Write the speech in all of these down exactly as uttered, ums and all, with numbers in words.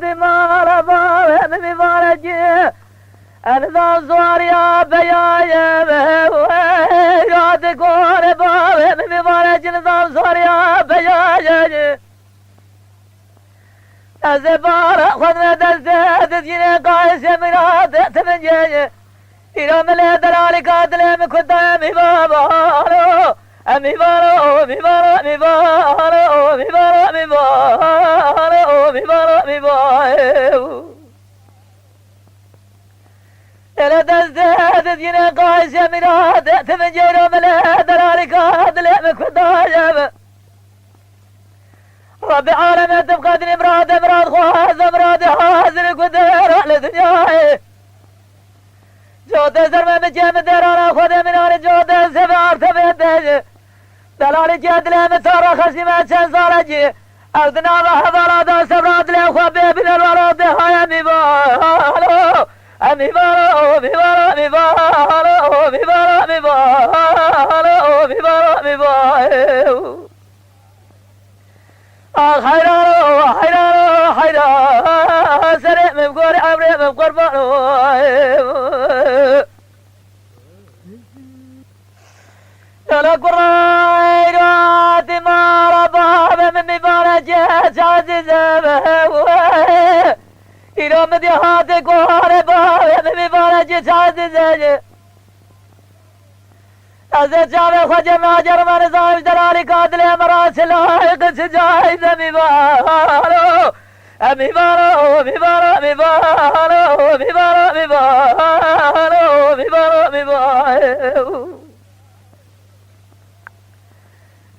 Di mala bavê min mîvarekî, ez nizam zuariya beyaye ve, ya di gorê bavê min mîvarekî, nizam zuariya beyaye. Ez ê bara xwe di destê dizgînê qayisê miradê tivincê. Îro min lê delalîka dilê min kutayê mîvaro. Em mîvaro, mîvaro, mîvaro, mîvaro, mîvaro, mîvaro, mîvaro. Ele destê dizgînê qayisê miradê tivincê, îro min lê delalîka dilê min kutayê min. Rabbê alemê tu bi qedrî miradê mirad xwaz e, miradê hazir ku dêra li dinyayê. Cotê ser me bikê min dêrana Xwedê mînanê cotê sêvê artevê dê. Delalîkê dilê min tara xeşî me çend salekî. Ew di nava hevala de sebra dilê xwe bê bilêl wala dê haye mîvalo. Em mîvalo, mîvalo, mîvalo, mîvalo, mîvalo, mîvalo, mîvalo. Ax heyran o, heyran o, heyran. Serê min gorî, emrê min qurban o. Lala kurayra dimara bavê min mîvarekê çazize. Îro min dî hate gorê bavê min mîvarekê çazize. Ez ê çavê xwe cem nacerim, ez nizanim ji delalîka dilê min re çi layiq, çi cayîz e mîvaro. E mîvaro, mîvaro, mîvaro, mîvaro, mîvaro, mîvaro, mîvaro.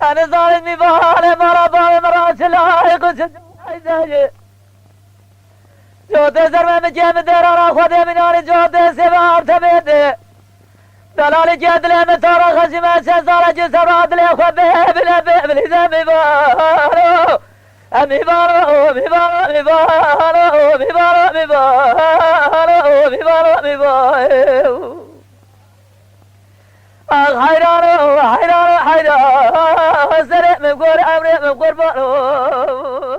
Ez nizanim mîvarê me re bavê min re çi layiq, çi cayîz e. Cotê ser me min cem dêrana Xwedê mînanê cotê sêva artevê dê. Delalîkê dilê min tara xeşî me çend salekî sebra dilê xwe bê bile bê bilîze mîvaro. E mîvaro, mîvaro, mîvaro, mîvaro, mîvaro, mîvaro, mîvaro, mîvaro. Ax heyran o, heyran o, heyran. Serê min gor, emrê min qurban o.